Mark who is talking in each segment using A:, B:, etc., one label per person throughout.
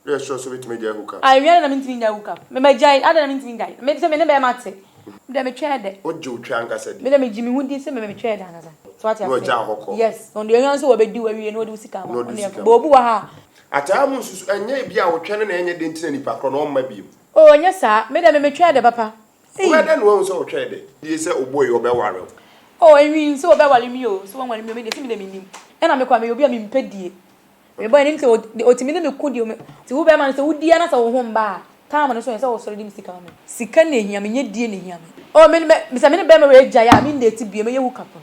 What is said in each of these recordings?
A: Woyɛ sure sɛ wobɛtumi agyae hook up?
B: Ah, ewia de na mentumi nnyae hook up. Me magyae, adɛn na mentumi nnyae? Me sɛ me ne bɛrima te. Me deɛ metwɛɛ dɛ.
A: Wogye wo twa ankasa di?
B: Me deɛ megye me ho di sɛ me metwɛɛ dɛ ankasa. So wate
A: Na
B: aseɛ?
A: wagyaa hɔ kɔ?
B: Yes. Ɔno deɛ ɔhia sɛ wɔbɛdi wo awie na ɔde wo sika ama
A: Na
B: wo.
A: ɔde
B: Ɔno
A: wo
B: deɛ
A: sika
B: but
A: ma.
B: obi wɔ ha a.
A: Ataa mu nsusu, ɛnyɛ ebi a wotwɛ no na ɛnyɛ dɛ nti na nipa korɔ no ɔmma biom.
B: Oh, ɛnyɛ saa. Me deɛ me metwɛɛ dɛ papa. Ei!
A: Wobɛyɛ dɛn na woahu sɛ wotwɛɛ dɛ? Die sɛ oboe ɔbɛware wo.
B: Oh, enwi sɛ wɔbɛware me o, sɛ wɔnware me o, me deɛ sɛ me deɛ mennim. Ɛna me koraa meyɛ obi a mempɛ die. Me boy nim sɛ otumi ne me ko deɛ ome nti wo bɛɛma no sɛ wo di a na sɛ wo ho mba a time no so ɛsɛ wo sɔre de me sika ma me. Sika na ehia me nyɛ die na ehia me. Oh me me sɛ me ne bɛɛma wei gyae a me ndate bio mɛyɛ hook up no.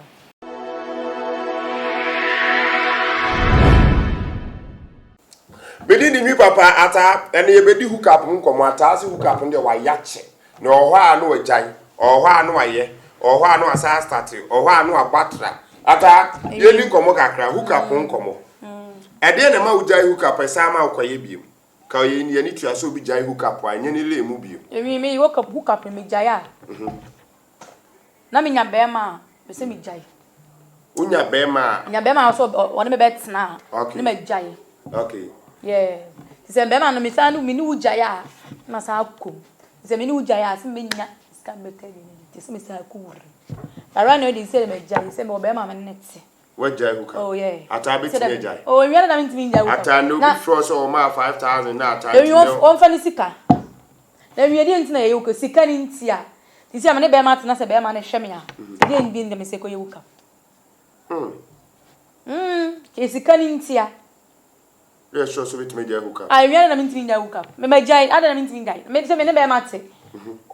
A: Me din de Nwi Papa Ataa ɛnɛ yɛbɛdi hook up ho nkɔmmɔ Ataa se hook up no deɛ wayɛ akyɛ Na ɔwɔ hɔ a na wagyae, ɔwɔ hɔ a na wayɛ, ɔwɔ hɔ a na wasan astate, ɔwɔ hɔ a na wabɔ atra. Ataa, yɛnni nkɔmmɔ kakra, hook up ho nkɔmmɔ. Ɛdeɛn na ɛma wogyae hook up ɛsan ma wokɔyɛ biom? Ka yɛn ani tua sɛ obi gyae hook up a, ɛnyɛ ne lane mu bio.
B: Emi me hook up hook up no megyae a, na menya bɛrima a, mepɛ sɛ megyae.
A: Wonya bɛrima a.
B: Menya bɛrima a ɔsɛ ɔne me bɛtena a,
A: Okay.
B: na magyae.
A: Okay.
B: Yeah. Nti sɛ bɛrima no mesan ne me ne wo gyae a, na masan akɔ mu. Nti sɛ me ne wo gyae a, sɛ menya sika mebɛtɔ aduane adi nti sɛ mesan akɔ wura mu. But right now deɛ sɛ magyae sɛ mewɔ bɛrima a me ne no te.
A: Wagyae hook up?
B: Oh yeah.
A: Ataa bɛtumi agyae?
B: Oh ewia no na mentumi ngyae hook up.
A: Ataa na obi frɛ wo sɛ ɔmaa 5000 na ataa nti
B: na. Ɔmfa ne sika. Na wie deɛ nti na yɛyɛ hook up? Sika no nti a. Sisi a me ne bɛrima te na sɛ bɛrima no hwɛ me a, deɛ nti na mesɛ kɔyɛ hook up? Mm, kɛ sika no nti a.
A: Woyɛ sure sɛ wobɛtumi agyae hook up?
B: Ah, ewia no na mentumi ngyae hook up. Me magyae, adɛn na mentumi ngyae? Me sɛ me ne bɛrima te,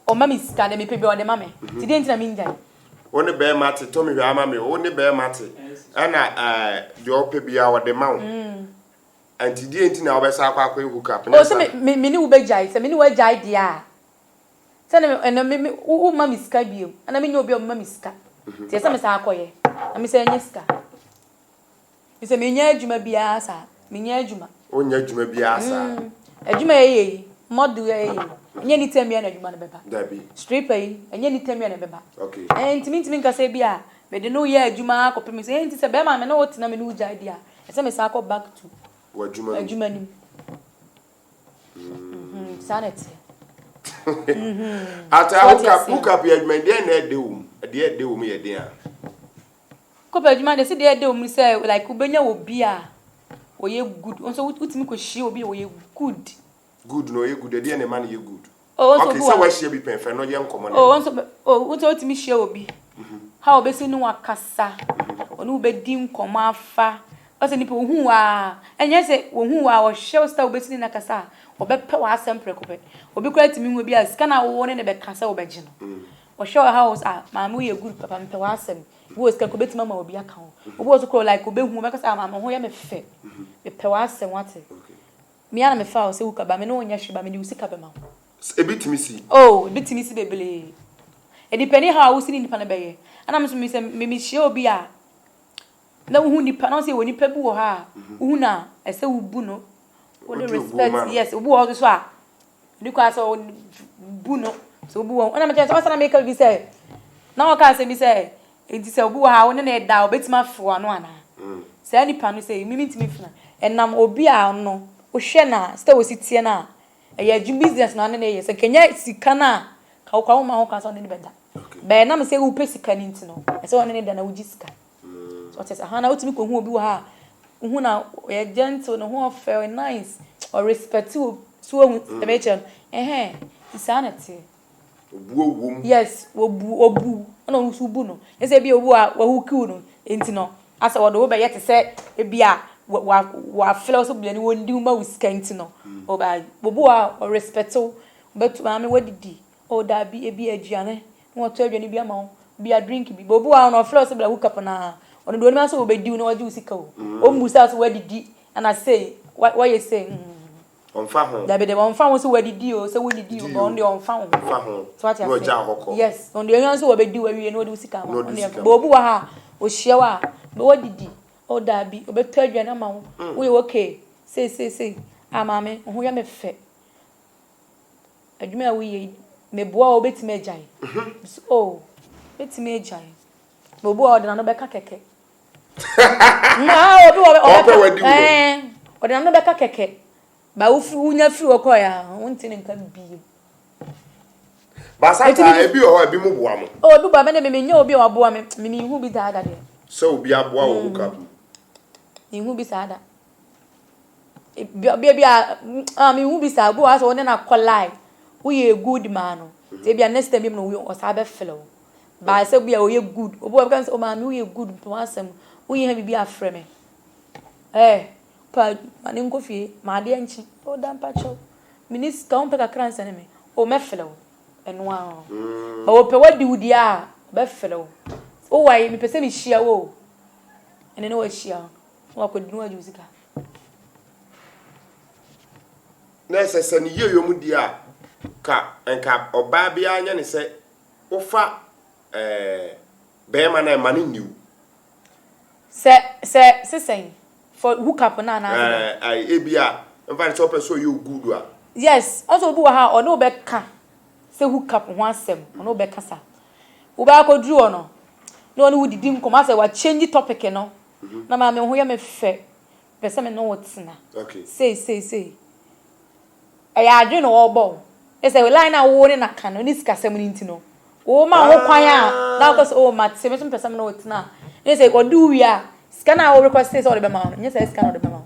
B: ɔma me sika, deɛ mepɛ biara ɔde ma me. Nti deɛ nti na mengyae?
A: Wo ne bɛrima te, tɔ me hwɛ ama me o, wo ne bɛrima te, ɛna ɛɛ deɛ ɔpɛ biara ɔde ma wo. Nti deɛ nti na wobɛsan akɔ akɔyɛ hook up?
B: Oh, sɛ me me ne wo bɛgyae, sɛ me ne wo agyae deɛ a, Sɛ ne ɛnɛ me me wo wo mma me sika bio ɛna me nyɛ obi a ɔbɛma me sika nti ɛsɛ me san akɔyɛ na me san nya sika me sɛ me nyɛ adwuma biara saa me nyɛ adwuma.
A: O nyɛ adwuma biara saa.
B: Adwuma yɛ yɛ yi model yɛ yɛ yi ɛnyɛ ne tɛm biara na adwuma no bɛba.
A: Dabi.
B: Stripper yi ɛnyɛ ne tɛm biara na ɛbɛba.
A: Okay.
B: Ɛɛ nti me ntumi nka sɛ bi a me de no yɛ adwuma akɔpem sɛ ɛɛ nti sɛ bɛrima me ne wo tena me ne wo gyae deɛ a ɛsɛ me san akɔ back to
A: Wɔ adwuma no mu.
B: Adwuma no mu. Mm-hmm. Saa na ɛteɛ.
A: Mm-hmm. Ata hookup hookup yɛ adwuma deɛ na ɛde wɔ mu deɛ ɛde wɔ mu yɛ den a.
B: Kɔpɛ adwuma deɛ sɛ deɛ ɛde wɔ mu sɛ like wobɛnya obi a ɔyɛ good nso wotumi kɔhyia obi a ɔyɛ good.
A: Good na ɔyɛ good ɛdeɛ na ɛma no yɛ good.
B: Oh, nso
A: okay,
B: obi wa.
A: Sɛ wahyia bi pɛn fɛ no yɛ nkɔmɔ na.
B: Oh, nso oh, nso wotumi hyia obi. Ha obesi ne wakasa. Ɔne wo bɛdi nkɔmɔ afa. Ɔsɛ nipa ohu wo a, ɛnyɛ sɛ ohu wo a ɔhwɛ wo style wobɛsi ne no akasa a, ɔbɛpɛ w'asɛm prɛko pɛ. Obi koraa tumi hu ebi a sika no a wo ne no bɛka sɛ wobɛgye no. Ɔhwɛ wo how ah maame woyɛ good papa mepɛ w'asɛm. Ebi wɔ sika nka obɛtumi ama obi aka ho. Obi wɔ so koraa like obehu ɔbɛka sɛ ah maame wo ho yɛ me fɛ. Mepɛ w'asɛm wate. Me ara na mefaa wo sɛ wo ka ba me ne wo nyɛ hwee ba mede wo sika bɛma wo.
A: Ebi tumi si.
B: Oh ebi tumi si bebree. Ɛdipɛni how a wosi ne nipa no bɛyɛ. Ɛna me nso me sɛ me mehyia obi a Na wohu nipa na wɔsɛ wɔ nipa bi wɔ hɔ a wohu no a ɛsɛ wobu no wode respect yes obi wɔ hɔ nso a ne kwan sɛ bu no sɛ obi wɔ ɛna mekyerɛ sɛ ɔsɛ na meka bi sɛ na ɔka asɛm bi sɛ nti sɛ obi wɔ ha wo ne no da a obetumi afew ano anaa mm. saa nipa no sɛ mimi ntumi fena ɛnam obi a ɔno wohwɛ na sɛ wosi teɛ no a ɛyɛ adwuma business na ɔne no yɛ sɛ nkɛnyɛ sika no a ka wokora woma ho kwan sɛ ɔne no bɛda bɛyɛ nam sɛ wopɛ sika no nti no ɛsɛ ɔne no da na wogye sika So ɔte sɛ ha na wotumi kɔhu obi wɔ ha a wohu na ɔyɛ gentle ne ho ɔfɛ ɔyɛ nice ɔrespect wo so wohu mm. ɛbɛyɛ kyerɛ no ɛhɛn ti saa na ɛteɛ.
A: Obuo wom.
B: Yes, obu obu ɛna ɔno nso bu no. Ɛsɛ ebi obu a wahukiw no nti no asɛ wɔde wo bɛyɛ te sɛ ebi a wa wa wafrɛ wo sɛ buani wɔndi wo ma wo sika nti no. Ɔba obu a ɔrespect wo bɛtu maame wadidi oh daabi ebi aduane na watɔ aduane bi ama wo, bi a drink bi. But obi wɔ ha no, ɔfrɛ wo sɛ bra hook up no a, ɔno deɛ onim ara sɛ ɔbɛdi wo na wagye wo sika o. Ɔmmusa wo sɛ woadidi ana sei, woayɛ sei. Mm.
A: Ɔmfa ho.
B: Dabi dabi, ɔmfa ho sɛ woadidi o, sɛ wonnidi o, but ɔno deɛ ɔmfa ho.
A: Ɔmfa ho.
B: So wate
A: Na
B: aseɛ?
A: wagya hɔ kɔ.
B: Yes, ɔno deɛ ɔhia sɛ wɔbɛdi wo awie na ɔde wo sika ama
A: Na
B: wo.
A: ɔde
B: Ɔno
A: wo
B: deɛ,
A: sika
B: but obi wɔ ha a, ɔhyia wo a, bɛ woadidi, oh dabi, ɔbɛtɔ aduane ama wo, woyɛ okay, sei sei sei, ah maame, wo ho yɛ me fɛ. Adwuma a woyɛ yi, meboa wo a wobɛtumi agyae? Mese, oh, mɛtumi agyae. Na obi wɔ hɔ ɔde n'ano bɛka kɛkɛ. Na obi wɔ ɔbɛka,
A: Ɔpɛ wadi wo no.
B: ɛɛ, ɔde n'ano bɛka kɛkɛ. Ba wofiri wonya firi hɔ kɔɛ a wonte ne nka bio.
A: Baasa taa ebi wɔ hɔ a ebi mo boa mo.
B: Oh ebi boa me de me menyɛ obi a waboa me me menhu bi saa da deɛ.
A: Sɛ obi aboa wɔ hook up mu.
B: Menhu bi saa da. Ebi bi a ah menhu bi saa obi wɔ hɔ a sɛ wo ne no akɔ line woyɛ good maa no nti ebi a next time bi mu no ɔsaa bɛfrɛ wo. But sɛ obi a ɔyɛ good obi wɔ hɔ ɔbɛka sɛ oh maame woyɛ good mepɛ w'asɛm woyɛ ha biribi a frɛ me. Eh pa ma no nkɔ fie ma adeɛ nkye oh da mpakyɛw menni sika wompɛ kakra nsɛne me oh mɛfrɛ wo ɛno ara no but wɔpɛ wadi wo deɛ a ɔbɛfrɛ wo wowae mepɛ sɛ mehyia wo o ɛne ne wahyia wo na wakɔdi na wagye wo sika.
A: Na ɛsɛ sɛ ne yieyɔ mu deɛ a ka nka ɔbaa biara nyɛ ne sɛ wofa ɛɛ bɛrima no a ɛma no nni wo.
B: Sɛ sɛ se sɛn? For hook up no anaa sɛ dɛn?
A: Ɛɛ ayi ebia mfa no sɛ ɔpɛ sɛ ɔyɛ wo good a.
B: Yes, ɔn sɛ obi wɔ ha a ɔne wo bɛka sɛ hook up ho asɛm, ɔne wo bɛkasa. Wobɛ akɔduru hɔ no, na ɔne wo didi nkɔmmɔ asɛ wa change topic no, na maame wo ho yɛ me fɛ, mepɛ sɛ me ne wo tena, sei sei sei. Ɛyɛ adwene na ɔrebɔ wo. Kyerɛ sɛ line no a wo ne no aka no ne sikasɛm no nti no, woma ho kwan a na wokɔ sɛ oh mate, me nso mepɛ sɛ me ne wo tena a, ne sɛ ɔde wo wie a, sika no a wo request sɛ ɔde bɛma wo no, nyɛ saa sika na ɔde bɛma wo.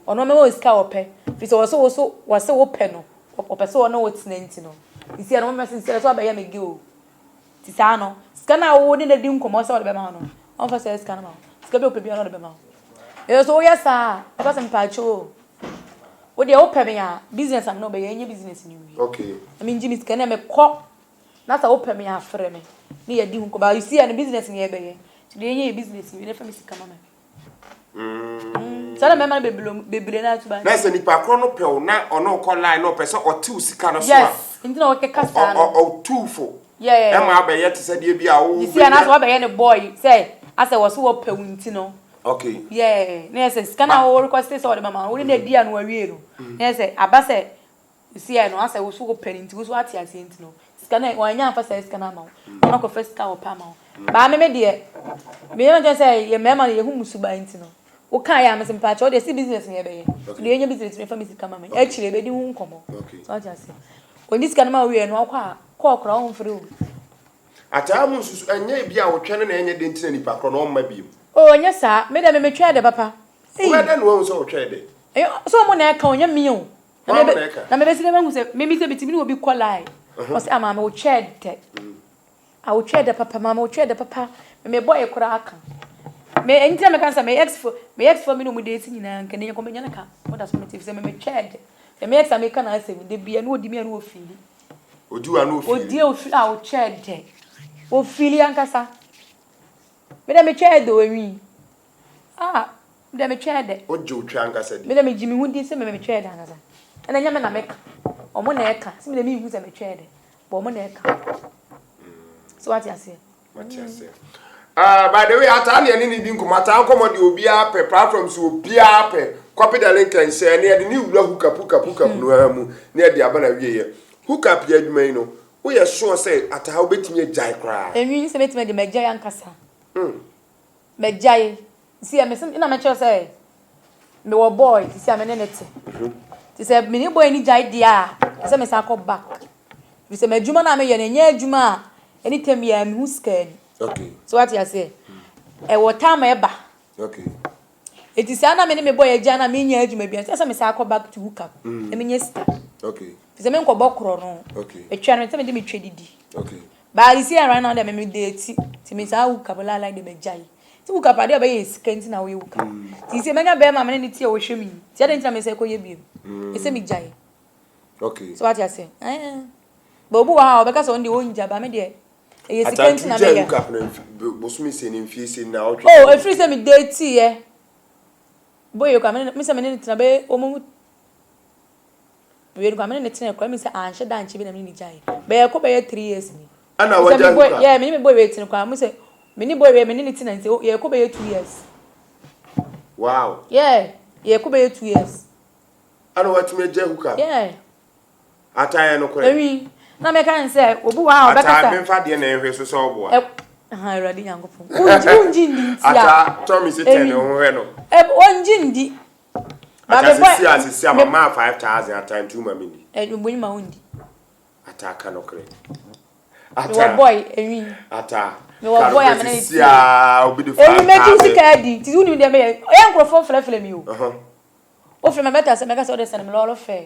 B: Ɔno ɔmɛma wo sika a ɔpɛ, firi sɛ ɔsɛ wo so, wɔse wopɛ no, ɔpɛ sɛ ɔne wo tena nti no. Nti ɛno mɛma sɛ sɛ wabɛyɛ me girl o. Nti saa no, sika no a wo ne no adi nkɔmmɔ sɛ ɔde bɛma wo no, ɔmfa saa sika no ma wo. Sika bi a ɔpɛ biara na ɔde bɛma wo. Ɛyɛ sɛ woyɛ saa a, ɔka sɛ mpaakyɛw o, wo deɛ wopɛ me a, business a me ne wo bɛyɛ, yɛnyɛ business no nwie.
A: Okay.
B: Na mengye me sika na mekɔ, na sɛ wopɛ me a, frɛ me ne yɛadi ho nkɔmmɔ. But you see ɛno business na yɛbɛyɛ. Nti deɛ yɛnyɛ yɛ business nwie na fa me sika ma me. Mm. Saa na mmarima no bebree bebree na atuba.
A: Na sɛ nipa korɔ no pɛ wo na ɔne wo kɔ line na ɔpɛ sɛ ɔte wo sika no so a.
B: Yes, nti na ɔkeka saa no.
A: Ɔtu fo.
B: Yeah.
A: Ɛma abɛyɛ te sɛ deɛ bi a wo.
B: Sisi a na sɛ wabɛyɛ ne boy sɛ asɛ wɔ so wɔpɛ wo nti no.
A: Okay.
B: Yeah, na yɛ sɛ sika na wo request sɛ ɔde mama wo ne na di ano awie no. Na yɛ sɛ aba sɛ Sisiɛ no asɛ wo so wo pɛ no nti wo so ate aseɛ nti no sika no wanya amfa saa sika no ama wo na ɔno akɔfa sika a ɔpɛ ama wo baa me me deɛ me yɛ nkyɛn sɛ yɛ mmarima no yɛhu mu suban nti no wo kaa yɛ a mese mpaakyɛ wo deɛ si business no yɛbɛyɛ nti deɛ yɛnya business no fa me sika ma me akyire yɛbɛdi ho nkɔmmɔ so ate aseɛ ɔnyi sika no ma wo wie no ɔkɔ a kɔɔ koraa ɔmfrɛ obi.
A: Ataa mu nsusu ɛnyɛ ebi a wotwɛn no na ɛnyɛ dɛ nti na nipa korɔ no ɔmma biom.
B: Oh ɛnyɛ saa me deɛ me metwɛn dɛ papa
A: ei. Wobɛyɛ dɛn na wahu sɛ wotwɛn dɛ?
B: Ɛyɛ sɛ ɔmo na ɛka ɔnyɛ me o.
A: Na
B: me bɛ na me bɛsi dɛ mahu sɛ me me sɛ metumi ne obi kɔ line. Ɔsɛ ah maame wo twɛɛ dɛ. Ah wo twɛɛ dɛ papa maame wo twɛɛ dɛ papa. Me me boy koraa ka. Me ɛnti na meka sɛ me ex fo me ex fo me ne ɔmo date nyinaa nka ne nkɔmɔ nya ne ka. Mo da so me te sɛ me me twɛɛ dɛ. Sɛ me ex a meka n'asɛm da bia na odi me a na ofili.
A: Odi wa na ofili.
B: Odi a ofili ah wo twɛɛ dɛ. Ofili ankasa. Me dɛ me twɛɛ dɛ o enwi. Ah, me deɛ metwɛɛ dɛ.
A: Wogye wo twɛ ankasa di?
B: Me deɛ megye me ho di sɛ me metwɛɛ dɛ ankasa. Ɛna ɛnyɛ me na meka. Ɔmo na ɛka. Sɛ me deɛ menhu sɛ metwɛɛ dɛ. But ɔmo na ɛka. So wate aseɛ?
A: Mate aseɛ. Uh, by the way, ataa ne ɛne ne di nkɔmmɔ. Ataa nkɔmmɔ deɛ obiara pɛ. Platform so obiara pɛ. Copy the link and share. Ne yɛde ne wura hookup hookup hookup no ara mu. Ne yɛde aba na wieɛ. Hookup yɛ adwuma yi no, woyɛ sure sɛ ataa wobɛtumi agyae koraa?
B: Enwi sɛ mɛtumi agyae, magyae ankasa. Magyae. Nti sɛ mese na mɛkyerɛ sɛ mewɔ boy sisi a me ne no te. Nti sɛ me ne boy no gyae deɛ a, ɛsɛ sɛ mesan kɔ back. Ɛfiri sɛ m'adwuma no a meyɛ no, ɛnyɛ adwuma a anytime biara mehu sika ani.
A: Okay.
B: So wate aseɛ? Ɛwɔ time a ɛba.
A: Okay.
B: Nti saa na me ne me boy agyae na menyɛ adwuma biara, ɛsɛ sɛ mesan kɔ back to hook up na menya sika.
A: Okay.
B: Ɛfiri sɛ menkɔbɔ korɔ no.
A: Okay.
B: Metwa no sɛ mede metwa didi.
A: Okay.
B: But you see right now deɛ me me date nti me saa hook up lalai deɛ magyae nti hook up adeɛ a ɔbɛyɛ yɛ sika nti na woyɛ hook up nti sɛ manya bɛrima me ne ne te a ɔhwɛ me yi nti adɛn nti na me sɛ kɔyɛ bio ɛsɛ me gyae
A: okay
B: so wate ase ɛɛ but obi wɔ ha a ɔbɛka sɛ ɔno deɛ ɔngya ba me deɛ ɛyɛ sika nti na meyɛ
A: hook up no bosome sɛ ne mfie sɛ na ɔtwe
B: oh ɛfiri sɛ me date yɛ boy kora me sɛ me ne ne tena bɛyɛ ɔmo Wei no koraa me ne no tenae koraa mi sɛ anhyɛ da ankyɛ bi na me ne no gyae. Bɛyɛ kɔ bɛyɛ 3 years ni.
A: Ɛna wagya
B: hook up? Yeah, me ne me boy wei tena koraa mo sɛ me ne boy wei me ne no tena nti yɛ kɔ bɛyɛ 2 years.
A: Wow.
B: Yeah, yɛ kɔ bɛyɛ 2 years.
A: Ɛna watumi agya hook up?
B: Yeah.
A: Ata yɛ no korɛ?
B: Ewi. Na mɛka ne sɛ obi wɔ ha a ɔbɛkasa.
A: Ata memfa deɛ na ɛhwɛ so sɛ ɔboa.
B: Ɛ ha Awurade Nyankopɔn. Wongye wongye ndi nti a.
A: Ata tɔ me sɛ tɛn ne ho hwɛ no.
B: Ɛ wongye ndi. Ba
A: Ata
B: me boy
A: sisi a sisi a
B: me
A: ma maa 5000 ata nti woma me ni.
B: Eh me ma wo ndi.
A: Ata ka nokorɛ.
B: Me wɔ
A: Ata
B: boy enwi.
A: ata
B: Me wɔ
A: ka
B: boy a
A: nokorɛ
B: me ne ne
A: sisi
B: tie.
A: a obi de
B: Enwi mɛgye wo
A: 5000.
B: sika adi nti wonim deɛ mɛyɛ. Ɔyɛ nkurɔfoɔ mfrɛfrɛ me o.
A: Uh-huh.
B: Wofrɛ me a mɛka sɛ mɛka sɛ wode sɛne me lɔɔre fare.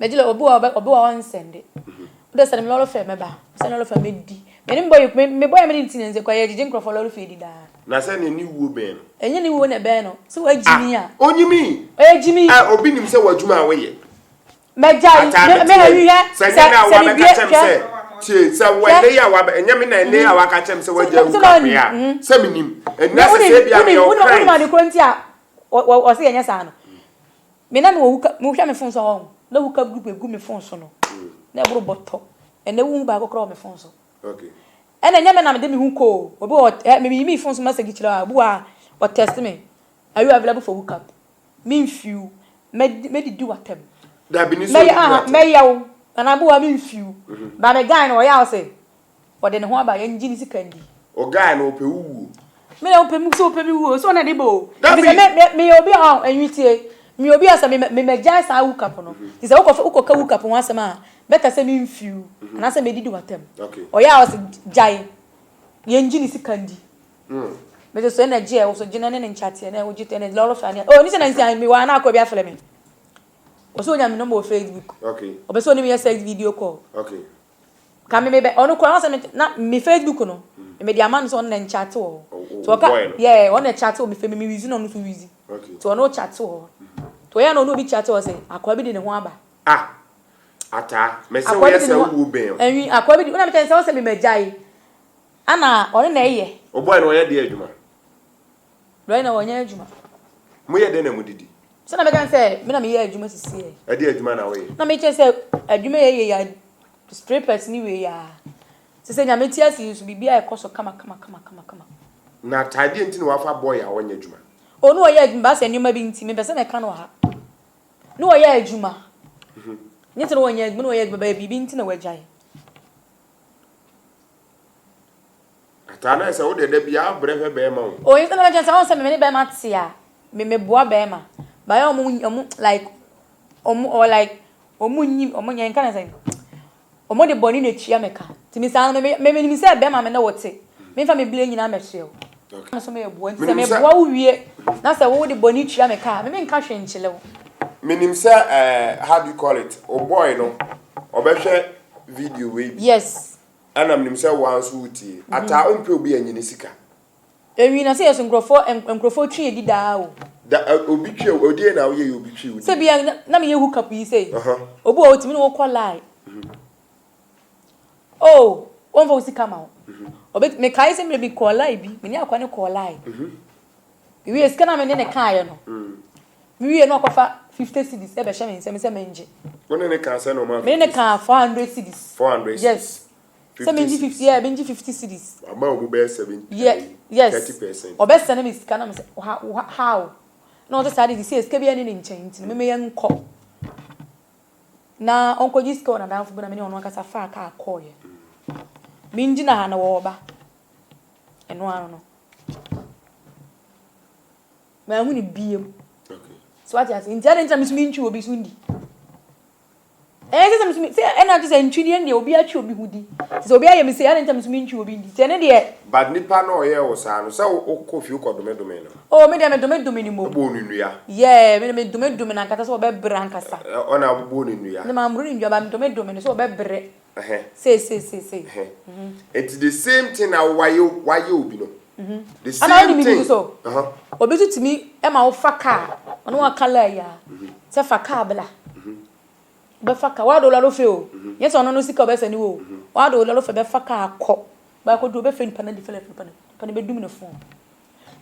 B: Mɛgye lɛ obi wɔ hɔ obi wɔ hɔ ɔnsɛnde. Wode sɛne me lɔɔre fare mɛba. Sɛne lɔɔre fare mɛdi. Me ne me boy me me boy a me ne no te ne nse koraa yɛgyegye nkurɔfoɔ lɔɔre fare di daa.
A: Na sɛ ne ne wuo bɛn no.
B: Ɛnyɛ ne wuo na ɛbɛn no. Sɛ wagyimi
A: Ah
B: a.
A: onyimi.
B: Ɔyɛ gyimi.
A: Ah obi nim sɛ w'adwuma a woyɛ.
B: Mɛgyae,
A: Ataa
B: me,
A: mete
B: me,
A: yɛ.
B: hwɛ,
A: Sɛ
B: sɛ,
A: nyɛ na
B: sɛ
A: wabɛka
B: mebie,
A: kyɛm
B: hwɛ,
A: sɛ, tie, sɛ wɔ
B: hwɛ,
A: ɛnɛ yi a wabɛ, ɛnyɛ me na ɛnɛ yi a waka kyɛm sɛ
B: sɛ,
A: wagya
B: sɛ
A: hook
B: na
A: up
B: ɔnim,
A: yɛ a,
B: mhm.
A: sɛ menim.
B: Me,
A: Ɛnna sɛ
B: wonim,
A: sɛ ebia
B: wonim,
A: meyɛ wo
B: wonim, wonim
A: client.
B: ade korɔ nti a, wɔ, wɔ, wɔse yɛnyɛ saa no. Me na mewɔ hook up, mehwɛ me phone so a, wɔn, na hook up group egu me phone so no, na ɛboro bɔtɔ. Ɛnɛ wohu baako koraa wɔ me phone so.
A: Okay.
B: Ɛna ɛnyɛ me na mede me ho kɔ o. Obi wɔ, ɛ, me, meyi me phone so message kyerɛ a, obi wɔ a, ɔtest me. Are you available for hook up? Memfi wo. Mɛdidi w'atɛm.
A: Dabi ne sɛ
B: Mɛyɛ
A: ɔdidi
B: aha
A: w'atɛm.
B: mɛyɛ wo. Nana Aboa memfi wo. Ba me guy no ɔyɛ a ɔse ɔde ne ho aba yɛngye ne sika ndi.
A: O guy no ɔpɛ wo wuo.
B: Me na ɔpɛ me sɛ ɔpɛ me wuo sɛ ɔna de ba o.
A: Dabi.
B: Efisɛ me me meyɛ obi a ɔn ɛnwi tie. Meyɛ obi a sɛ me me mɛgyae saa hook up no. Nti sɛ wokɔ wokɔka hook up ho asɛm a better sɛ memfi wo anaasɛ mɛdidi w'atɛm.
A: Okay.
B: Ɔyɛ a ɔse gyae yɛngye ne sika ndi. Mese so ɛna gye a ɛwɔ so gye na ne ne nkyateɛ na ɛwɔ gye tɛ na lɔre fa ne oh ne sɛ na nsi mi wɔ ana akɔ bi afrɛ me ɔsɛ onya me number wɔ Facebook
A: okay
B: ɔbɛ sɛ ɔne me yɛ sex video call
A: okay
B: ka me me bɛ ɔno kora ɔsɛ me na me Facebook no me de ama no sɛ ɔno na nkyate wɔ hɔ so ɔka yeah ɔno na kyate wɔ me fɛ me me wizi na ɔno nso wizi
A: okay
B: so ɔno kyate wɔ hɔ to ɔyɛ na ɔno obi kyate wɔ sɛ akɔa bi de ne ho aba
A: ah ataa mɛ sɛ wɔyɛ sɛ wuo bɛn
B: ɛnwi akɔa bi de ɔna me kyɛn sɛ ɔsɛ me mɛ gyae Ana ɔno na ɛyɛ.
A: Wo boy no ɔyɛ deɛ adwuma?
B: Right now ɔnyɛ adwuma.
A: Mo yɛ dɛn na mo didi?
B: Sɛ na mɛka sɛ me na meyɛ adwuma sisi ɛ.
A: Ɛdeɛ adwuma na woyɛ?
B: Na mekyɛ sɛ adwuma yɛ yɛ ya strippers ne wei ya. Sɛ sɛ nyame ti ase yi nso biribi a ɛkɔ so kama kama kama kama kama.
A: Na ataadeɛ nti na wafa boy a ɔnyɛ adwuma?
B: Oh ne ɔyɛ adwuma baasɛ nneɛma bi nti mepɛ sɛ mɛka no wɔ ha. Ne ɔyɛ adwuma. Nyɛ sɛ ne ɔnyɛ adwuma ne ɔyɛ adwuma bɛyɛ biribi nti na wagyae.
A: Ataa na sɛ wo deɛ da biara wobrɛ hwɛ bɛrima o.
B: Oh nti na mɛkyerɛ sɛ ɔn sɛ me ne bɛrima te a me me boa bɛrima but ayɛ ɔmo ɔmo like ɔmo or like ɔmo nyi ɔmo nyɛ nka ne sɛn ɔmo de bɔne na etua me ka nti me saa no me me menim sɛ bɛrima me ne wo te me nfa me bile nyinaa mɛsoɛ wo
A: Okay.
B: me nso meyɛ boa nti sɛ
A: Menim
B: me
A: sɛ
B: boa wo wie na sɛ wo de bɔne tua me ka a me menka hwee nkyerɛ wo.
A: Menim sɛ eh, how do you call it, wo boy no ɔbɛhwɛ video wei bi.
B: Yes.
A: Ɛna menim sɛ woa nso wotie. Ataa wompɛ obi anyi ne sika.
B: Ewi na sɛ yɛso nkurɔfoɔ nkurɔfoɔ twe yɛ di daa o.
A: Da obi twe o deɛ na woyɛ yɛ obi twe wo di.
B: Sɛ bia na meyɛ hook up yi sei. Obi wɔ hɔ otumi ne wo kɔ line. Oh wɔmfa wo sika ma wo. Obi mekae sɛ mmerɛ bi kɔɔ line bi me ne akwa no kɔɔ line. Mewie sika na me ne ne kaeɛ no. Mewie na ɔkɔfa 50 cedis ɛbɛhyɛ me nsam sɛ mengye.
A: Wo ne ne kaa sɛ na ɔma
B: Me ne ne kaa 400 cedis.
A: 400 cedis.
B: Yes. Sɛ mengye 50 yeah, mengye 50 cedis.
A: Wama wo mu bɛyɛ 70
B: Yeah, yes.
A: 30%.
B: Ɔbɛsɛne me sika na me sɛ ha how? Na ɔsɛ saa de sɛ sika bi ɛne ne nkyɛn nti no meme yɛnkɔ. Na ɔnkɔgye sika wɔ n'adamfo bi na me ne ɔno ankasa faa kaa kɔɔeɛ. Mengyina ha na wɔreba. Ɛno ano no. Manhu no biom. So wate ase? Nti adɛn nti na me nso mentwi obi so ndi? Ɛyɛ sɛ sɛ me nso sɛ ɛna kyerɛ sɛ ntwi deɛ deɛ obi atwi obi ho di. Sɛ obi ayɛ me sei adɛn nti na me nso mentwi obi ndi? Nti ɛno deɛ.
A: But nipa no a ɔyɛɛ wo saa no sɛ wokɔ fie wokɔ dome dome no?
B: Oh me deɛ me dome dome no mmom.
A: Wobɔɔ no nnua?
B: Yeah me deɛ me dome dome no ankasa sɛ ɔbɛbrɛ ankasa.
A: Ɔna wobɔɔ no nnua?
B: Me mammoro no nnua but me dome dome no sɛ ɔbɛbrɛ. Sei sei sei sei.
A: Nti the same thing na wayɛ wayɛ obi no. The
B: Ana
A: same
B: wonim biribi
A: thing.
B: so? Obi nso tumi ma wo fa kaa, ɔne wo aka laa yi a, sɛ fa kaa bla. Wobɛfa kaa, w'ade wo lɔre fɛ o, nyɛ sɛ ɔno no sika ɔbɛsɛne wo o, w'ade wo lɔre fɛ bɛfa kaa kɔ, bɛakɔduru wobɛfrɛ nipa no adi fɛlɛ nipa no, nipa no bɛdum ne phone.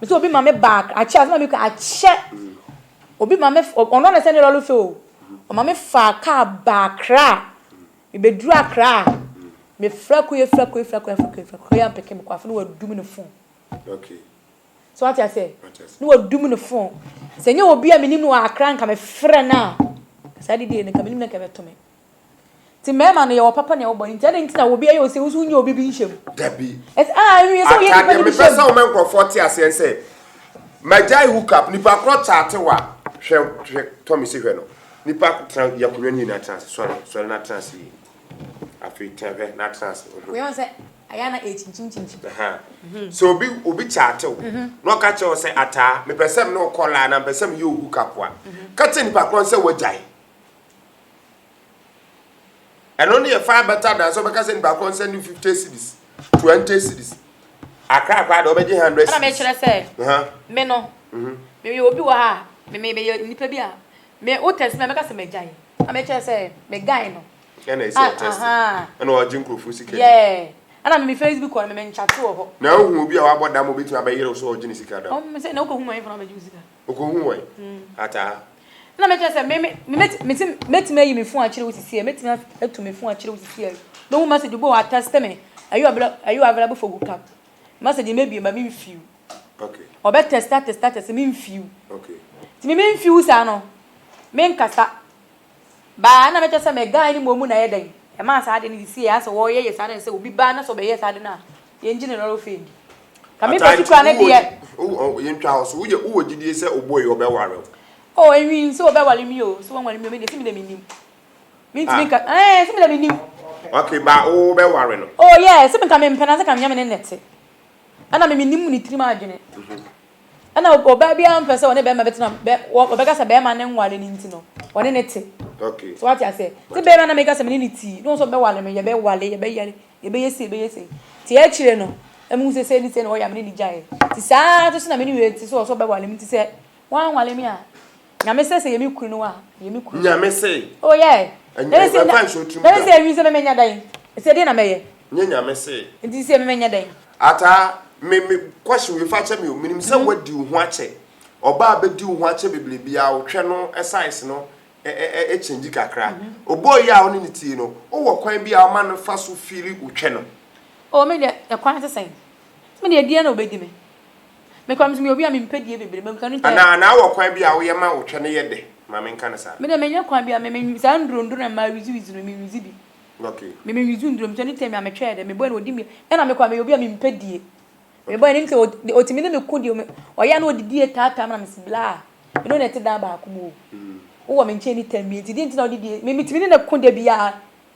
B: Mese obi ma me baa, akyɛ, asɛm a meka akyɛ, obi ma me, ɔno na sɛne lɔre fɛ o, ɔma me faa kaa baa Accra. Mebeduru Accra a, mefrɛ Koye frɛ Koye frɛ Koye frɛ Koye frɛ Koye ampeke me kɔ afei na wadum ne phone.
A: Okay.
B: So wate aseɛ?
A: Wate aseɛ.
B: Na wadum ne phone. Sɛ nyɛ obi a menim no wɔ Accra nka mefrɛ no a, saa didie no nka menim no nka ɛbɛto me. Nti mmarima no yɛwɔ papa na yɛwɔ bɔne nti adɛn nti na obi ayɛ ose wo so wonyɛ obi bi nhyɛ mu?
A: Dabi.
B: Ɛsɛ ah ɛnwi sɛ woyɛ nipa
A: Ataadeɛ
B: no bi
A: mepɛ
B: hyɛ
A: sɛ
B: mu.
A: woma nkurɔfoɔ te aseɛ sɛ. Magyae hook up nipa korɔ kyaate wa hwɛ hwɛ tɔ me si hwɛ no nipa tena yɛ akonnwa no yie na tena ase sɔre sɔre na tena ase yie afei tena hwɛ na tena ase.
B: Wei wɔn sɛ ayɛ na ɛkyinkyim kyinkyim.
A: Sɛ obi obi kyaate wo na ɔka kyerɛ wo sɛ ataa mepɛ sɛ me ne wo kɔ laa na mepɛ sɛ meyɛ wo hook up a ka kyerɛ nipa korɔ sɛ wagyae. Ɛno no yɛ far better than sɛ ɔbɛka sɛ nipa korɔ nsɛn no 50 cedis, 20 cedis. Akra koraa deɛ ɔbɛgye 100
B: Ɛna
A: cedis.
B: mekyerɛ sɛ me no meyɛ obi wɔ ha a me meyɛ nipa bi a me wo test me a mɛka sɛ magyae. Na mekyerɛ sɛ me guy no.
A: Ɛna ɛsɛ
B: Ah,
A: ɔtest.
B: aha.
A: Ɛna ɔgye nkurɔfoɔ sika di.
B: Yeah. Ɛna me me Facebook hɔ no me menkyate wɔ hɔ.
A: Na wohu obi a wabɔ dam a obetumi abɛyere wo sɛ ɔgye ne sika dam?
B: Ɔmo sɛ na wokɔhu wɔn ɛmfa na wabɛgye wo sika.
A: Okohu wɔn? Ataa.
B: Na mekyerɛ sɛ me me me meti mɛtumi ayi me phone akyerɛ wo sisi ɛ mɛtumi atu me phone akyerɛ wo sisi ɛ bɛhu message bi wɔ atɛste me are you available are you available for hook up message mɛbie ma me mfiw
A: Okay.
B: ɔbɛ tɛste atɛste atɛste me mfiw
A: Okay.
B: nti me me mfiw saa no me nkasa baa na mekyerɛ sɛ me guy no mmom na ɛyɛ dɛn ɛmaa saa ade no sisi ɛ asɛ wɔyɛ yɛ saa na sɛ obi baa na sɛ ɔbɛyɛ saa ade no a yɛngye ne lɔre fɛ ndi ka me particular ne deɛ
A: Yɛntwa hɔ so woyɛ wowɔ gyidie sɛ oboy ɔbɛware wo.
B: Oh, enwi sɛ wɔbɛware mi o, sɛ wɔnware mi o, me deɛ sɛ me deɛ mennim. Mentumi
A: Ah.
B: nka, ɛɛ, sɛ me deɛ mennim.
A: Okay, ba wo bɛware no.
B: Oh yeah, sɛ menka mempɛ na sɛ ka menyɛ me ne nnɛte. Ɛna me mennim ne tirim adwene. Ɛna ɔbaa biara mpɛ sɛ ɔne bɛrima bɛtena, bɛ, ɔbɛka sɛ bɛrima ne nware no nti no, ɔne ne te.
A: Okay.
B: So wate aseɛ? Sɛ bɛrima na meka sɛ me ne ne tii, na ɔno nso ɔbɛware me, yɛbɛware, yɛbɛyare, yɛbɛyɛ sei, yɛbɛyɛ sei. Nti akyire no, na mehu sɛ sei ne sei na ɔyɛ a me ne no gyaeɛ. Nti saa ara nso na me ne wei te sɛ ɔsɛ ɔbɛware me nti sɛ Woanwale me a, Nyame sɛ sɛ yɛ me kunu no a, yɛ me kunu.
A: Nyame se.
B: Oh yeah.
A: Ɛnyɛ ɛmfa nhyɛ wo tirim da.
B: Nyame sɛ ɛnwi sɛ mɛmɛ nya dɛn. Sɛ deɛ na mɛyɛ.
A: Nyɛ Nyame se.
B: Nti sɛ mɛmɛ nya dɛn.
A: Ataa, me me question wei fa kyɛ me o, menim sɛ woadi wo ho akyɛ, ɔbaa bɛdi wo ho akyɛ bebree biara wo twɛ no size no ɛ change kakra. Obɔɔ yi a wo ne no tie no, wowɔ kwan bi a woma no fa so feeli wo twɛ no?
B: Oh me deɛ ɛkwan te sɛn? Me deɛ deɛ na ɔbɛdi me. Me koraa me nso meyɛ obi a mempɛ die bebree, me nka no ntɛ.
A: Anaa anaa wɔ kwan bi a woyɛ ma wo twɛ no yɛ dɛ, ma menka no saa.
B: Me deɛ menyɛ kwan bi a me me saa nduro nduro na mmaa wizi wizi no me nwizi bi.
A: Okay.
B: Me me nwizi nduro me twɛ ne tɛm a me twɛ yɛ dɛ me boy no odi me ɛna me koraa meyɛ obi a mempɛ die. Me boy no nim sɛ otumi ne me ko deɛ ɔyɛ a na ɔde die taataa me na me se blaa me ne wo na ɛte dan baako mu o. Wowɔ me nkyɛn ne tɛm bi nti deɛ nti na wode die me metumi ne no ko da biara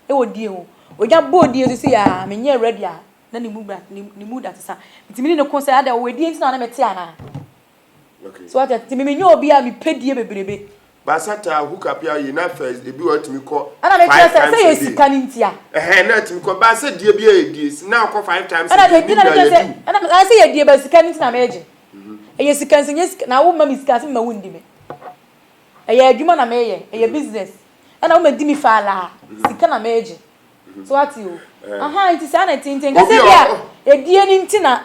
B: ɛwɔ die ho. Ogya bɔɔ die so sei a menyɛɛ ready a na ne mu ne ne mood asesa nti me ne no ko sɛ adɛ ɔwɔ adie nti na ɔne me te anaa
A: Okay.
B: so wate nti me menyɛ obi a mepɛ die bebrebe.
A: Baasa taa hook up ya yi na first ebi wɔ atumi kɔ
B: Ɛna mekyerɛ
A: five
B: sɛ
A: times
B: sɛ yɛ
A: a day.
B: sika no ntia.
A: Ɛhɛn na atumi kɔ ba sɛ die bi a yɛ die na akɔ five times a
B: Ɛna
A: day ne
B: ɛdi na
A: nyinaa
B: mekyerɛ
A: yɛ
B: sɛ
A: du.
B: ɛna ɛna sɛ yɛ die ba sika no nti na megye. Ɛyɛ sika nso nyɛ sika na wo ma me sika sɛ mema wo ndi me. Ɛyɛ adwuma na meyɛ ɛyɛ business ɛna wo ma di me faalaa sika na megye. So wate o? Aha, nti saa na ɛte nti nka sɛ bi a edie no nti na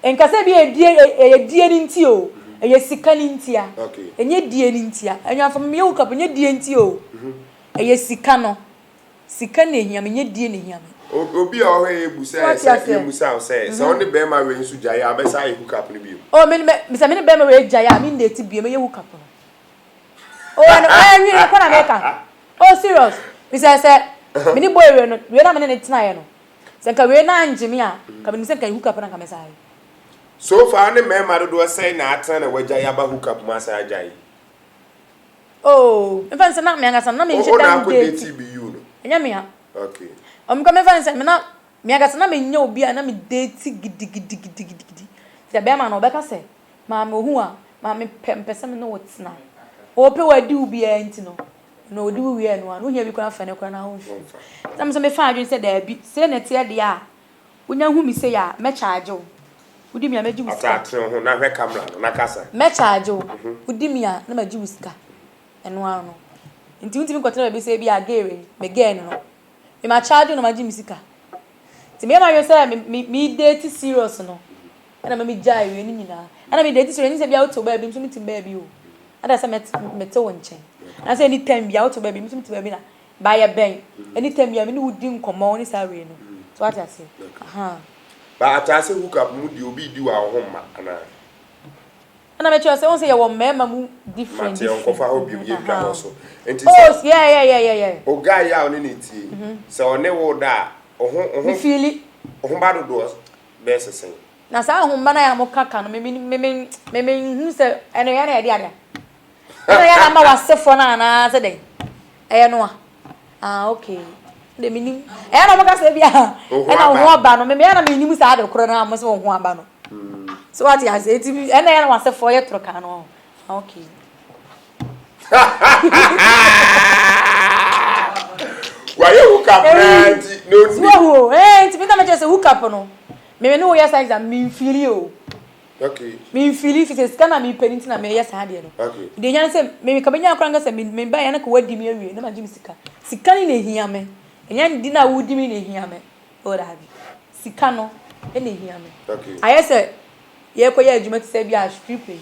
B: nka sɛ bi a edie ɛyɛ die no nti o, ɛyɛ sika no nti a. Ɛnyɛ die no nti a. Anuafo meyɛ hook up ɛnyɛ die nti o. Ɛyɛ sika no. Sika na ehia me, ɛnyɛ die na ehia me.
A: Obi a ɔhwɛ yɛ bu sɛ sɛ yɛ musa wo sɛ sɛ ɔne bɛrima wei nso gyae a ɔbɛsa ayɛ hook up no bio.
B: Oh me me sɛ me ne bɛrima wei gyae a me ndate bio mɛyɛ hook up no. Oh ɛno ɛɛ nwi no kɔ na mɛka. Oh serious bisɛ sɛ me ne boy wei no wei na me ne ne tenaeɛ no sɛ nka wei na angye me a nka menim sɛ nka hook up na nka mɛsan ayɛ.
A: So far wo ne mmarima dodoɔ sɛn na atena na wagyae aba hook up mu asan agyae?
B: Oh memfa no sɛ na me ankasa no na menhyɛ
A: Wo na
B: da
A: akɔ
B: ndate.
A: date BU no?
B: Ɛnyɛ me a.
A: Okay.
B: Oh mekɔ memfa no sɛ me na me ankasa na menyɛ obi a na me date gidigidigidigidi. Sɛ bɛrima no ɔbɛka sɛ Maame ohu a, maame pɛ mpɛ sɛ me ne wo tena. Ɔpɛ wadi wo biara nti no, na ɔdi wo wie no a, na ohia bi koraa fɛ no koraa na womfi. Na me nso mefa adwene sɛ daabi, sei na ɛteɛ deɛ a, wonya hu me sei a, mɛkyaagye wo. Wodi me a, mɛgye wo sika.
A: Ata tene wo ho na hwɛ camera no na kasa.
B: Mɛkyaagye wo. Wodi me a, na magye wo sika. Ɛno ara no. Nti wontumi nkɔtena baabi sɛ ebi a gay wei, me girl no no. Me makyaagye wo na magye me sika. Nti meyɛ m'adwene sɛ me me me date serious no, Ɛna ma me gyae wei no nyinaa. Ɛna me deɛ ti sɛ ɛnyɛ sɛ bia wote wo baabi nso mete baabi o. Ɛda sɛ mete wo nkyɛn. Na sɛ any time bia wote baabi nso mete baabi na ba yɛ bɛn. Any time bia me ne wo di nkɔmmɔ ne saa wei no. So wate aseɛ? Aha.
A: Ba ataa sɛ hook up mu deɛ obi redi wɔ a wo ho mma anaa?
B: Ɛna me kyerɛ sɛ wɔn sɛ yɛwɔ mmarima mu different
A: different. Mate ɔnkɔfa hɔ biom yɛntwa hɔ so. Nti
B: oh,
A: sɛ.
B: yeah yeah yeah yeah yeah.
A: O guy yi a ɔne ne tie yi sɛ ɔne wo da a wo ho wo ho.
B: Me feeli.
A: Wo ho ba dodoɔ bɛyɛ sɛ sɛn?
B: Na saa ahomba no a mo ka ka no me me me me me nhu sɛ ɛno yɛ na yɛde ade a. Ɛna yɛ na ama w'asefoɔ no anaa sɛ dɛn? Ɛyɛ no a. Ah okay. De me nim. Ɛyɛ na mo ka sɛ bi a. Ɛna wo ho aba no. Me me yɛ na me nim saa de korɔ no a mo sɛ wo ho aba no. So what ya say? Eti ɛna yɛ na w'asefoɔ yɛ toro kan no. Ah okay.
A: Wayɛ hook up na nti na onni.
B: So wo eh nti me na me kyerɛ sɛ hook up no. Me me ne wo yɛ sex a me nfili o.
A: Okay.
B: Me nfili fi sɛ sika na me pɛ nti na me yɛ saa deɛ no.
A: Okay.
B: Deɛ hia ne sɛ me ka benya koraa nka sɛ me me ba yɛ na ka wadi me awie na ma gye me sika. Sika ni na ehia me. Ɛnyɛ di na wodi me na ehia me. Oh daabi. Sika no na ehia me.
A: Okay.
B: Ayɛ sɛ yɛkɔ yɛ adwuma te sɛ bi a strip yi.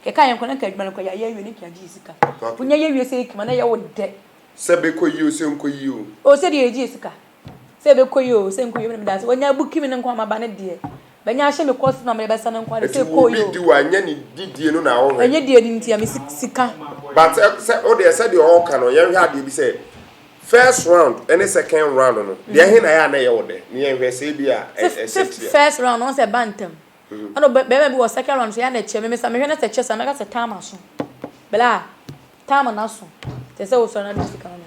B: Kɛkɛ yɛn kɔ na nka adwuma no kɔ yɛ awie ne nka gye sika.
A: Okay.
B: Wonya yɛ wie sɛ ekima na yɛ wo dɛ.
A: Sɛ bɛkɔ yie o sɛ nkɔ yie o.
B: Oh sɛ deɛ yɛgye sika. Sɛ ɛbɛkɔ yie o, sɛ ɛnkɔ yie o, me da ase. Wanya abuki me no nko a maba no deɛ, bɛnya ahyɛ me kɔ so na mede bɛsa no nko ara deɛ, sɛ
A: Ɛti
B: ɛkɔ
A: wo
B: yie
A: bi
B: o.
A: di wo a, nyɛ ne didie no na wohwɛ.
B: Ɛnyɛ deɛ no nti a, me sika.
A: But sɛ wo deɛ sɛdeɛ ɔɔka no, yɛnhwɛ adeɛ bi sɛ, first round ɛne second round no, deɛ ɛhe na ɛyɛ a na ɛyɛ wo dɛ? Ne yɛnhwɛ sɛ ebi a
B: Sɛ
A: ɛsɛ tia.
B: first round no, wɔn sɛ ɛba ntɛm. Ɛna bɛrima bi wɔ second round so, ɛyɛ a na ɛkyɛ. Me me sa mehwɛ na sɛ ɛkyɛ saa, mɛka sɛ time aso. Bla, time no aso. Kyerɛ sɛ wosɔre na de wo sika ma me.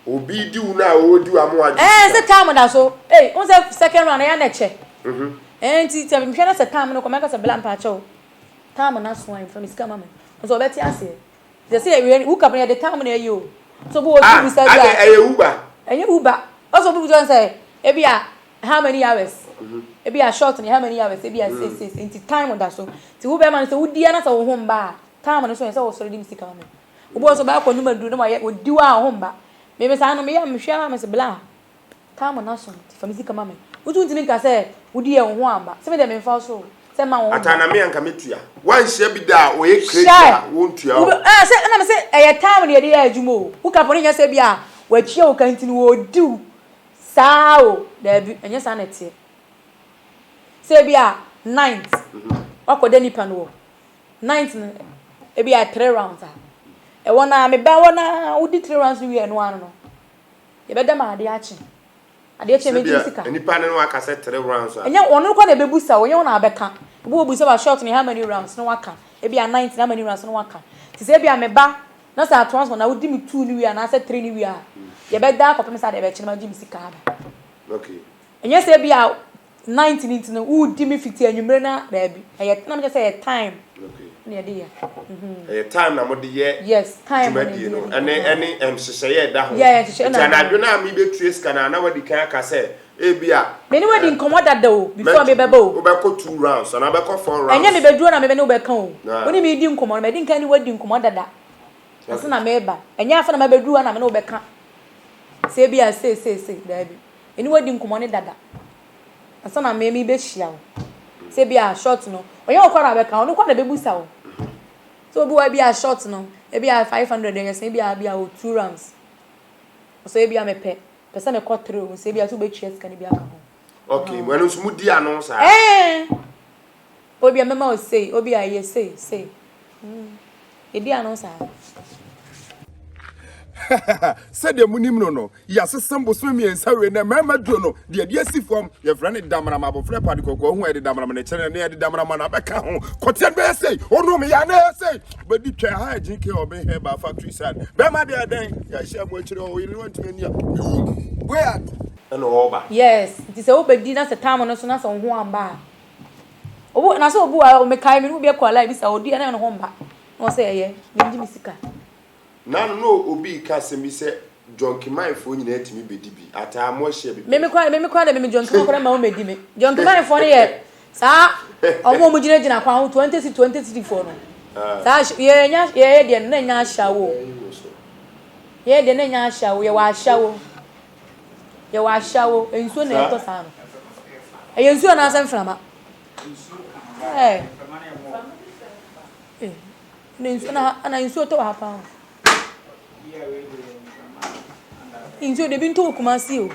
A: Obi di wo no a ɔredi wo ama wagye
B: Ɛɛ
A: sika.
B: sɛ time da so. Ei, wohu sɛ second round ɛyɛ a na ɛkyɛ. Ɛɛ nti sɛ mehwɛ na sɛ time no kɔ mɛka sɛ bla mpakyɛw time no aso a mfa me sika ma me. Nso ɔbɛte aseɛ. Sɛ sɛ yɛwie hook up no yɛde time na ɛyɛ o. So obi wɔ
A: Ah,
B: obi bisa bi
A: adɛ
B: a.
A: ɛyɛ Uber?
B: Ɛnyɛ Uber. Ɔsɛ obi bisa sɛ ebi a how many hours? Ebi a short no how many hours? Ebi a sei sei sei nti time da so. Nti wo bɛrima no sɛ wodi a na sɛ wo ho mba a time no so ɛsɛ sɛ wosɔre de me sika ma me. Obi wɔ hɔ nso ɔbɛkɔ anim aduru na wayɛ odi hɔ a ɔho mba. Me me saa no meyɛ a mehwɛ ara mese bla time no aso nti fa me sika ma me. Wo nso wontumi nka sɛ wodi yɛ wo ho amba. Sɛ me deɛ memfa wo so o sɛ mma wo ho mba.
A: Ataa na me anka mɛtua. Woanhyia bi da a ɔyɛ crazy a wontua o.
B: Hwɛ! Sɛ ɛna mese ɛyɛ time na yɛde yɛ adwuma o. Wo ka pɔ no nyɛ sɛ bi a watua wo ka nti no ɔredi wo saa o. Daabi ɛnyɛ saa na ɛteɛ. Sɛ ebi a night wakɔda nipa no hɔ. Ninth no ebia three rounds a, ɛwɔ no ara meba hɔ no ara wodi three rounds no wie a ɛno ara no yɛbɛda ma adeɛ akye. Adeɛ kye a mɛgye me sika.
A: Sɛdeɛ nipa no aka sɛ three rounds a.
B: Ɛnyɛ ɔno koraa na ɛbɛbusa wo, ɛnyɛ wo na abɛka. Obi wɔ bisa wa short no how many rounds na waka. Ebia ninth no how many rounds na waka. Nti sɛ ebia meba na sɛ at once na wodi me two no wie anaasɛ three no wie a, yɛbɛda akɔpem sɛ adeɛ bɛkye na magye me sika aba.
A: Okay.
B: Ɛnyɛ sɛ ebia Night no nti no woredi me fiti anwummere no a daabi ɛyɛ na mekyerɛ sɛ ɛyɛ time na yɛde yɛ.
A: Ɛyɛ time na mode yɛ
B: yes time na
A: dwumadie
B: yɛde
A: no
B: yɛ
A: ɛne ɛne nhyehyɛeɛ a ɛda ho.
B: Yeah, nhyehyɛeɛ
A: Nti
B: na ɛda ho.
A: anadwo no a mebɛtua sika no a na wadi kan aka sɛ ebi a
B: Me ne wo adi nkɔmmɔ dada o before mebɛba o.
A: Wobɛkɔ two rounds anaa wobɛkɔ four rounds.
B: Ɛnyɛ mebɛduru hɔ na me ne wo bɛka o.
A: Ah.
B: Wo ne me redi nkɔmmɔ no madi nkan ne wo adi nkɔmmɔ dada ansa na mereba. Ɛnyɛ afei na mabɛduru hɔ na me ne wo bɛka sɛ ebi a sei sei sei daabi. Me ne wo adi nkɔmmɔ no dada. Ansa na me mebehyia wo. Sɛ ebi a short no, ɔnyɛ wo koraa na ɔbɛka, ɔno koraa na ɛbɛbusa wo. Sɛ obi wɔ ebi a short no, ebi a 500 ɛyɛ sɛn, ebi a ebi a o two rounds. Ɔsɛ ebi a mepɛ, pɛ sɛ mekɔ three o, sɛ ebi a sɛ wobɛtua sika no bi aka ho.
A: Okay, ɛno nso mudi ano saa?
B: Ɛɛ! Obi a mɛma wo sei, obi a yɛ sei, sei. Yɛdi ano saa.
A: Sɛdeɛ monim no no, yɛasesa bosome mmiɛnsa wei na mmarima duro no deɛ yɛde asi fam yɛfrɛ no damram abɔfra pa de kɔkɔɔ ho a yɛde damram ne kyerɛ ne yɛde damram na bɛka ho kɔteɛ no bɛyɛ sei ɔnom yɛ ana ɛyɛ sei bɛdi twɛ ha agye ke ɔbɛn herbal factory side bɛrima deɛ ɛdɛn yɛahyɛ mo akyire ɔyere no antumi ani a mewu wei a ɛna ɔreba.
B: Yes, nti sɛ wobɛdi na sɛ time no so na sɛ wo ho amba a, obi na sɛ obi wɔ hɔ mekae me ne obi kɔɔ line bi sa ɔdi a na ne ho mba na ɔsɛ ɛyɛ mengye me sika.
A: Nano na obi reka asɛm bi sɛ Jonkimanfoɔ nyinaa tumi bɛdi bi, ataa mo ahyia bi pɛn.
B: Meme koraa meme koraa deɛ meme Jonkiman koraa mma wɔn mmɛdi me. Jonkimanfoɔ no yɛ saa wɔn a wɔgyina gyina kwan ho 20 cedi 20 cedi foɔ no. Saa yɛ nya yɛyɛ deɛ no na nya ahyɛwo. Yɛyɛ deɛ na nya ahyɛwo yɛwɔ ahyɛwo. Yɛwɔ ahyɛwo nsuo na ɛtɔ saa no. Ɛyɛ nsuo anaasɛ mframa? Ɛɛ. Na nsuo na ana nsuo tɔ wɔ ha paa. Nsuo de bi ntɔ wɔ Kumasi o.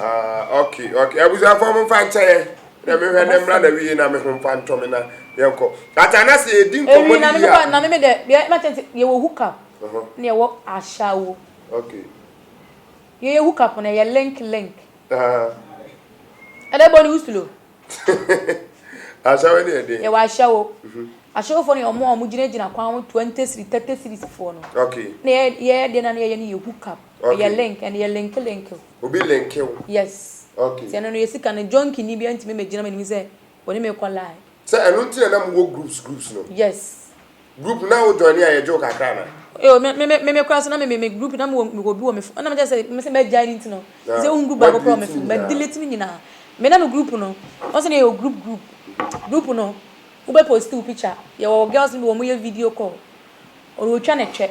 A: Ah, okay, okay. Abusuafoɔ mo mfa nkyɛ yɛn. Na mehwɛ ne mmra na wie na me ho mfa ntɔ me na yɛnkɔ. Ata na sɛ yɛdi nkɔmmɔ
B: ne
A: yie a.
B: Na me me dɛ, deɛ ma kyɛn sɛ yɛwɔ hook up. Na yɛwɔ ashawo.
A: Okay.
B: Yɛyɛ hook up no ɛyɛ link link. Ɛdɛ bɔ ne wo slow.
A: Ahyɛwo ne yɛ den.
B: Yɛwɔ ahyɛwo. Ahyɛwofoɔ no yɛ wɔn a wɔgyinagyina kwan ho 20 cedis, 30 cedis foɔ no.
A: Okay.
B: Na yɛ yɛ deɛ na yɛyɛ no yɛ hook up.
A: Okay.
B: Ɛyɛ link, ɛno yɛ link link.
A: Obi linke wo.
B: Yes.
A: Okay.
B: Nti ɛno no yɛ sika no, junkie ni biara ntumi mmɛgyina m'anim sɛ ɔne me rekɔ line.
A: Sɛ ɛno nti na na mowɔ groups groups no.
B: Yes.
A: Group na wo join a yɛgye wo kakra ana?
B: Yo, me me me me kora so na me me me group na me wɔ me wɔ bi wɔ me phone na me kyerɛ sɛ me sɛ mɛgyae ne nti no sɛ wohu group baako kora wɔ me phone mɛ delete ne nyinaa me na me group no wɔn sɛ na yɛ group group group no wobɛ post wo picture yɛ wɔ girls no bi wɔn yɛ video call ɔno otwa ne twɛ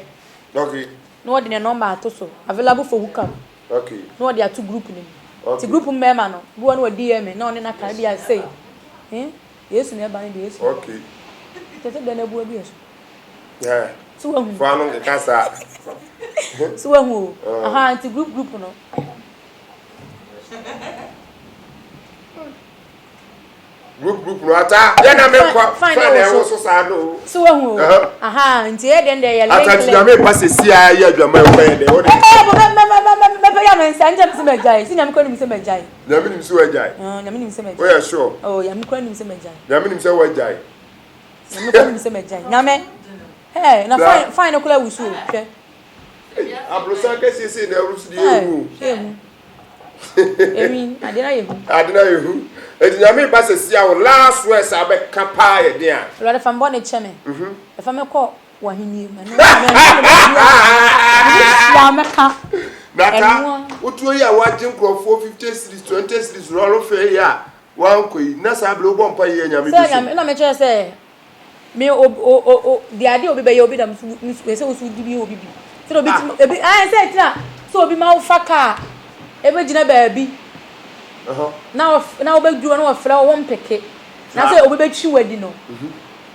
A: okay
B: na wɔde ne number ato so available for hookup
A: okay
B: na wɔde ato group no mu ti group mmarima no bi wɔ no wɔ DM na ɔne na kan bi a sei eh Yesu na ɛba no deɛ Yesu.
A: Okay.
B: Kyerɛ sɛ dɛn na abu adu yɛ so.
A: Yeah.
B: So wahu.
A: Fo ano nkeka saa.
B: So wahu o. Aha nti group group no.
A: Group group no ata yɛ na me nkɔ
B: fine
A: na ɛwɔ so saa no.
B: So wahu o. Aha nti yɛ dɛn dɛ yɛ link link.
A: Ata ti nyame ba sɛ si a yɛ adwama ɛwɔ yɛ dɛ.
B: Ɛɛ bɔ mɛ mɛ mɛ mɛ mɛ pɛ yɛ mɛ nsa nkyɛn mi sɛ mɛ gya yi si nyame kɔ nim sɛ mɛ gya yi.
A: Nyame nim sɛ wagyae.
B: Oh, Nyame nim sɛ magyae.
A: Woyɛ sure?
B: Oh, Nyame kura nim sɛ magyae.
A: Nyame nim sɛ wagyae.
B: Nyame kura nim sɛ magyae. Nyame. Hey, na fine fine no kura wusu o. Hwɛ.
A: Abrosan kɛseɛ sei na ɛwusu deɛ ehu.
B: Ehu. Ewi, ade na yɛ hu.
A: Ade na yɛ hu. Eti Nyame ba sɛ sia wo last words a bɛka paa yɛ den a.
B: Awurade fa me bɔne kyɛ me. Ɛfa me kɔ w'ahenni mu. Ɛno ɛno mɛka.
A: Nata, wotuo yi a woagye nkurɔfoɔ 50 cedis, 20 cedis lɔre fɛ yi a woankɔ yi, na saa berɛ wobɔ mpa yi a Nyame
B: bi so. Sɛ na mekyerɛ sɛ me o o o o deɛ adeɛ obi bɛyɛ obi na nso sɛ wosu di bi obi bi. Sɛ obi ti ebi ayɛ sɛ tena sɛ obi ma wofa kaa ebɛgyina baabi na na wobɛduru na wɔfrɛ wo mpeke na sɛ obi bɛtwi wadi no.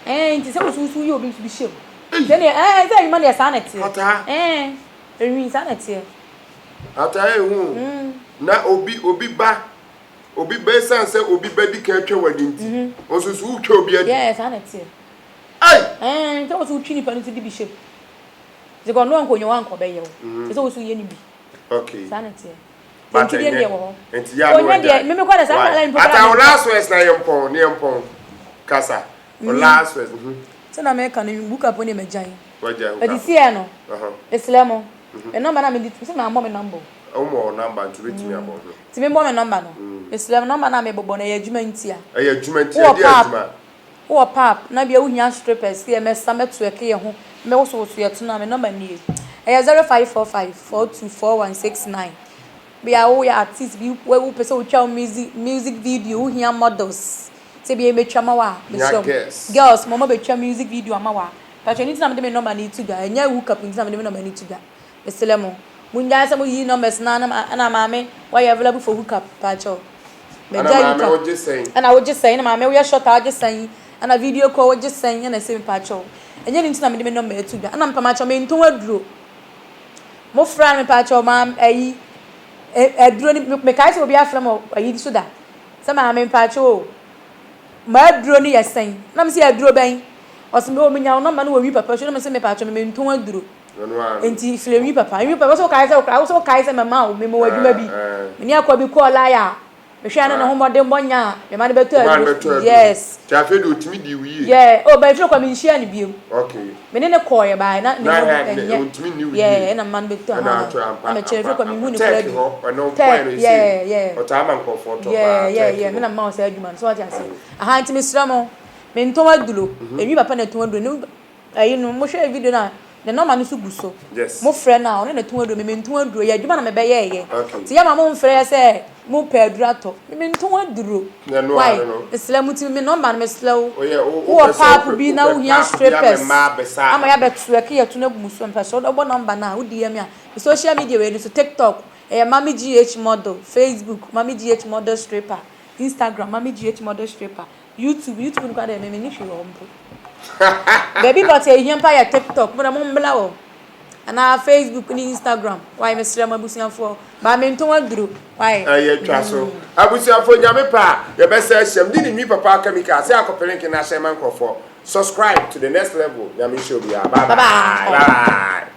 B: Ɛɛ nti sɛ wosusu yɛ obi nso bi hyɛ mu. Sɛ deɛ ɛɛ sɛ adwuma deɛ saa na ɛteɛ.
A: Ataa.
B: Ɛɛ enwi saa na ɛteɛ.
A: Ataa ehu o. Na obi obi ba obi ba esan sɛ obi ba di kan atwa w'ani nti nso so wotwa obi adi.
B: Yɛɛ saa na ɛteɛ.
A: Ei!
B: Ɛɛ sɛ woso wotwi nipa no nso de bi hyɛ mu. Sɛ ɔno anka onye wankɔ ɔbɛyɛ wo. Sɛ sɛ woso yɛ no bi.
A: Okay.
B: Saa na ɛteɛ.
A: But
B: Nti deɛ wɔ hɔ.
A: Nti yɛ ano
B: ɛgya. Mimi kɔ de saa na line
A: Ata wo last words na yɛ mpɔn ne yɛ mpɔn kasa. Wo last words.
B: Sɛ na meka no book up ne magyae.
A: Wagyae
B: hook up. Ɛti siɛ no. Mesrɛ mo. Me number na mede sɛ ma mmɔ me number.
A: Wo mɔ wo number nti wobɛtumi abɔ ho.
B: Nti me mmɔ me number no. Mesrɛ mo number na mebobɔ no ɛyɛ adwuma nti a.
A: Ɛyɛ adwuma nti ɛde adwuma.
B: Wowɔ pap na bia wohia strippers sɛ yɛmmɛsa mmɛtoɛke yɛ ho mmɛwosowoso yɛ to no a me number nie. Ɛyɛ 0545 42 4169. Bia woyɛ artist bi wopɛ sɛ wotwa wo music music video wohia models sɛ bia yɛmmɛtwa ma wo a mesrɛ wo girls mo mabɛtwa music video ama wo a patro ɛno nti na mede me number no to dwa ɛnyɛ hookup nti na mede me number no to dwa mesrɛ mo mongyae sɛ moyiyi numbers no a na maame woayɛ available for hookup pakyɛw.
A: Ɛna maame wogye sɛn?
B: Ɛna wogye sɛn? Ɛna maame woyɛ short a wogye sɛn? Ɛna video call wogye sɛn? Ɛna ɛsɛ mepaakyɛw. Ɛnyɛ ne nti na mede me nɔmba ato dwa. Ɛna mepamakyɛw mentɔn aduro. Mo frɛ no mepaakyɛw maa ayi aduro no mekae sɛ obi afrɛ me ayi so da. Sɛ maame mepaakyɛw o. Ma aduro no yɛ sɛn? Na me sɛ aduro bɛn? Ɔsɛ me o menya wo nɔmba no wɔ wi papa so na me sɛ mepaakyɛw me mentɔn aduro. Enti frɛ nwi papa. Nwi papa, wo sɛ wokae sɛ wokra, wo sɛ wokae sɛ mɛma wo, mema wo adwuma bi. Me ne akoa bi kɔɔ line a, mehwɛɛ no ne ho mmɔdenbɔ nya a, mema no bɛtɔ aduro. Yes.
A: Nti afei deɛ ɔtumi dii wo yie?
B: Yeah, oh, but ɛfiri kɔ menhyiaa no biom.
A: Okay.
B: Me ne no kɔɔ yɛ bae na ne ho ɛnyɛ.
A: Ɔntumi nni wo yie.
B: Yeah, ɛna mema no bɛtɔ
A: ha. Ɛna atɔ ampa.
B: Na mekyerɛ ɛfiri kɔ menhu no koraa
A: bio. Tech hɔ, ɛno boy no
B: yeah, yeah.
A: Ɔtaa ma nkurɔfoɔ tɔ paa.
B: Yeah, yeah, yeah, me na mema wo saa adwuma no, so wate aseɛ. Aha, nti mesrɛ mo, mentɔn aduro. Nwi papa na ɛtɔn aduro. Ne Ayi no mo hwɛɛ video no a ne nɔma no so gu so mo frɛ no a ɔno na ɛtɔn aduro me mentɔn aduro yɛ adwuma na me bɛyɛɛyɛ nti yɛ ma mo mfrɛ yɛ sɛ mo pɛ aduro atɔ me mentɔn aduro why mesrɛ mo ti me nɔma no mesrɛ wo wowɔ paapo bi na wohia strippers ama yɛ abɛto ɛke yɛ to no agu mo so mpɛ so wobɔ nɔmba no a wodi yɛ me a me social media wei no so tiktok ɛyɛ mame gh model facebook mame gh model stripper instagram mame gh model stripper YouTube YouTube no koraa deɛ me menni hwee wɔ hɔ mpo. Baabi but ehia mpa yɛ TikTok mo na mo mbla hɔ anaa Facebook ne Instagram why mesrɛ mo abusuafoɔ baa mentɔn aduro why.
A: Ɛyɛ twa so abusuafoɔ Nyame pɛ a yɛbɛsɛ ahyia mede ne nwi papa aka mi kaa sɛ akɔpɛ link no ahyɛ ma nkorɔfoɔ subscribe to the next level Nyame nhyira obiara bye bye bye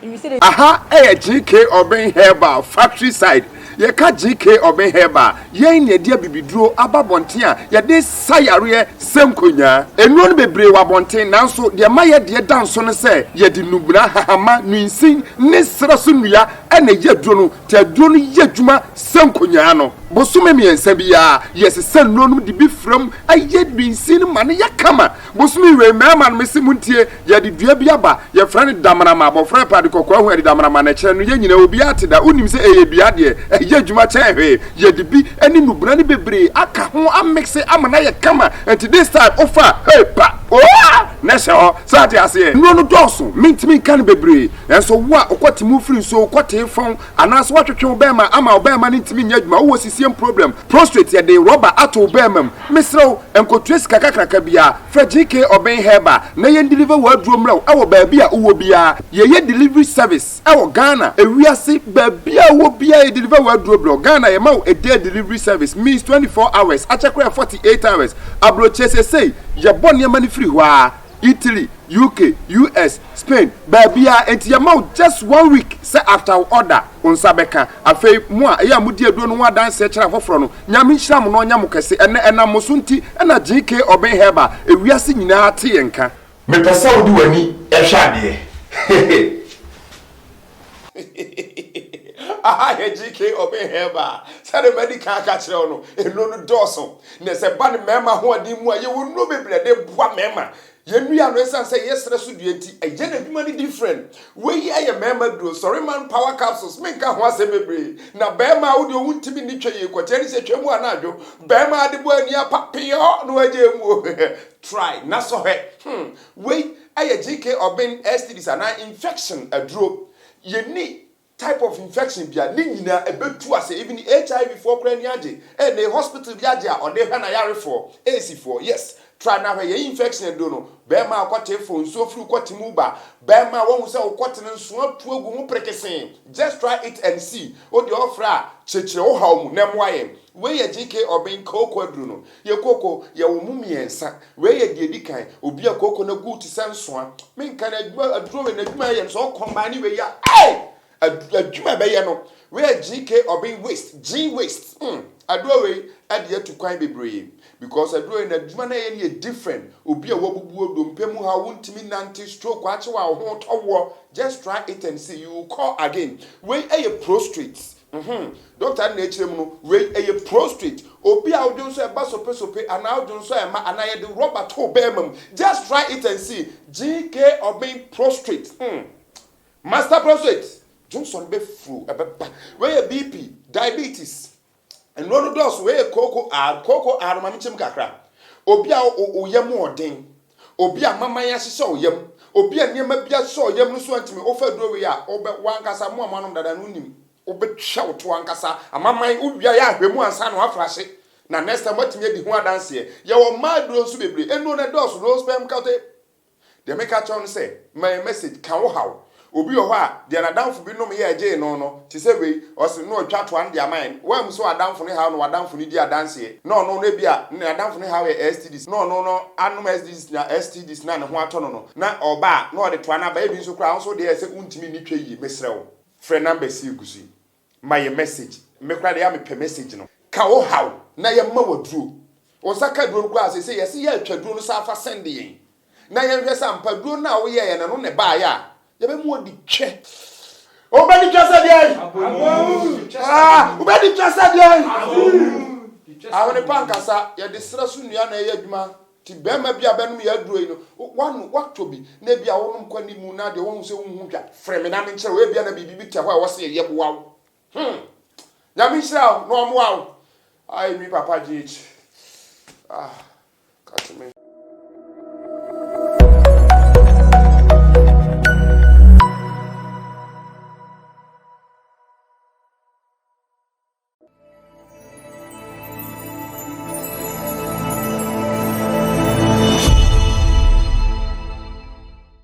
A: bye.
B: Aha
A: yɛ GK Obeng Herbal factory side. Yɛka GK Urban Herbal a, yɛn na yɛde abibiduro aba abɔnten a yɛde sa yareɛ sɛ nkonyaa. Nnuro no bebree wɔ abɔnten, nanso deɛ ɛma yɛn deɛ da nso ne sɛ yɛde nnubena, hahama, nnuinsin ne serɛ so nnua na ɛyɛ aduro no. Nti aduro no yɛ adwuma sɛ nkonyaa no. Bosome mmiɛnsa biara, yɛsesa nnuro no de bi fra mu yɛ nnuinsin no ma no yɛ kama. Bosome wei, mmarima no, mese montie, yɛde dua bi aba, yɛfrɛ no damanama, abɔfra repɛ ade kɔkɔɔ ahu, yɛde damanama na ɛkyerɛ no, yɛn nyinaa, obiara te da, wonim sɛ ɛyɛ dua deɛ, ɛyɛ adwuma kyɛn hwee, yɛde bi ne nnubena no bebree aka ho amekse ama no ayɛ kama, nti this time wofa a, hey, pa, oa, na ɛhyɛ hɔ, sɛ ate aseɛ. Nnuro no dɔɔso, mentumi nka no bebree, nanso wo a wokɔte mu firi nsuo, wokɔtee fɔn, Anaasɛ woatwetwe wo bɛɛma ama wo bɛɛma no ntumi nyɛ adwuma, wowɔ sisiem problem, prostrate, yɛde rɔba ato wo bɛɛma mu. Mesrɛ wo, nkotua sika kakraka biara. Frɛ GK Obeng Herbal na yɛn deliver w'aduro mmerɛ wo ɛwɔ baabi a wowɔ biara. Yɛyɛ delivery service ɛwɔ Ghana, ewiase baabi a wowɔ biara yɛ deliver w'aduro brɛ wo. Ghana yɛma wo a day delivery service means 24 hours, akyɛ koraa yɛ 48 hours. Aburokyire seesei yɛbɔ nneɛma no firi hɔ ara. Italy, UK, US, Spain, baabiara, enti yɛma wo just one week sɛ after wo order wo nsa bɛka. Afei mo a ɛyɛ a modi aduro no ho adanseɛ kyerɛ afoforɔ no, Nyame nhyira mo na ɔnyɛ mo kɛse. Ɛnnɛ ɛnam mo so nti na GK Obeng Herbal ewiase nyinaa te yɛn nka. Mepɛ sɛ wode w'ani hwɛ adeɛ. Hehe. Aha yɛ GK Obeng Herbal. Sɛdeɛ madi kan aka akyerɛ wo no, nnuro no dɔɔso. Na sɛ ɛba no mmarima ahoɔden mu a, yɛwɔ nnuro bebree a ɛde boa mmarima. Yɛn nnua no, ɛsiane sɛ ɛyɛ serɛ so dua nti, ɛyɛ n'adwuma no different. Wei yɛ mmarima duro, Sɔreman Power Capsules, menka ho asɛm bebree. Na barima a wo deɛ wontumi nni twa yie, kɔkyɛ ne sɛ twa mu anadwo. Barima a de bɔ ani apa, peyɔɔ na wagyae mu o. Try na sɔ hwɛ. Hmm, wei yɛ GK Obeng STDs anaa infection aduro. Yɛnni type of infection bia ne nyinaa ɛbɛtu ase even HIV foɔ koraa ani agye ɛnɛ hospital bi agye a ɔde hwɛ n'ayarefoɔ AIDS foɔ yes try na hwɛ yɛn infection aduro no bɛɛma a ɔkɔte fo nsuo firi kɔte mu ba bɛɛma a wahu sɛ wokɔte no nso atu agu ho prekesee just try it and see wo deɛ ɔfrɛ a kyerɛkyerɛ wo haw mu na ɛmoa yɛn wei yɛ GK Ɔben kooko aduro no yɛ kooko yɛwɔ mu mmiɛnsa wei yɛ deɛ ɛdi kan obi a kooko no agu te sɛ nsoa Menka no adwuma aduro wei n'adwuma yɛ no sɛ ɔkɔmban ne wei a ei adwuma ɛbɛyɛ no wei yɛ GK Obeng waste G waste mm aduro wei ɛde atu kwan bebree because aduro wei n'adwuma no ɛyɛ no yɛ different obi a wabubuo dompe mu ha wontumi nante stroke akye wa wo ho tɔ woɔ just try it and see you will call again wei ɛyɛ prostrate Mhmm doctor no na ɛkyerɛ mu no wei ɛyɛ prostrate obi a wodwo nso ɛba sope sope anaa wodwo nso ɛma anaa yɛde rubber to wo bɛɛma mu just try it and see GK Obeng prostrate mm master prostrate dwonsɔ no bɛ furu ɛbɛba wei yɛ BP diabetes nnuro no dɔɔso wei yɛ kooko R kooko R no ma menkyɛ mu kakra obi a wo yam ɔden obi a maman ahyehyɛ wo yam obi a nneɛma bi ahyehyɛ wo yam no so antumi wofa aduro wei a wobɛ wankasa mo a moanom dada no wonim Wobɛtwa wo to ankasa. Amaman, wowia yɛ ahwɛ mu ansa na woafrahye. Na next time woatumi adi ho adanseɛ. Yɛwɔ mmaa aduro nso bebree. Nnuro no ɛdɔɔso, rose sperm cocktail. Deɛ meka kyerɛ wo ne sɛ, ma yɛn message, ka wo haw. Obi wɔ hɔ a, deɛ n'adamfo bi nom yɛ ɛgyee no no, te sɛ wei, ɔse na ɔtwa toa no de ama yɛn. Woammu sɛ w'adamfo no haw na w'adamfo no di adanseɛ. Na ɔno no ebia n'adamfo no haw yɛ STDs, na ɔno no anom STDs na STDs na ne ho atɔ no no, na ɔba a, na ɔde toa no aba. Ebi nso koraa, wo nso wo deɛ ɛyɛ sɛ wontumi nni twa yie. Mesrɛ wo. Frɛ numbers yi egu so yi ma yɛ message. Me koraa deɛ ɛyɛ a mepɛ message no. Ka wo haw na yɛmma wo aduro. Wo nsa ka aduro no koraa a seesei yɛse yɛretwa aduro no san fa send yɛn na yɛnhwɛ sɛ ampa aduro no a woyɛeɛ no ɛno na ɛbaeɛ a yɛbɛma wo adi twɛ. Wobɛdi twɛ sɛ deɛn? Ah, wobɛdi twɛ sɛ deɛn? Ahwene pa nkasa, yɛde serɛ so nnua na ɛyɛ adwuma. Nti barima bi a bɛnom yɛ aduro yi no, woano, woatɔ bi, na ebia wonom kɔ anim na deɛ woahu sɛ wonhu dwa, frɛ me na menkyerɛ wo, ebia na biribi bi tɛ hɔ a ɛwɔ sɛ yɛyɛ boa wo. Hmm. Nyame nhyira wo na ɔmmoa wo. Ai, me papa GH. Ah, kate me.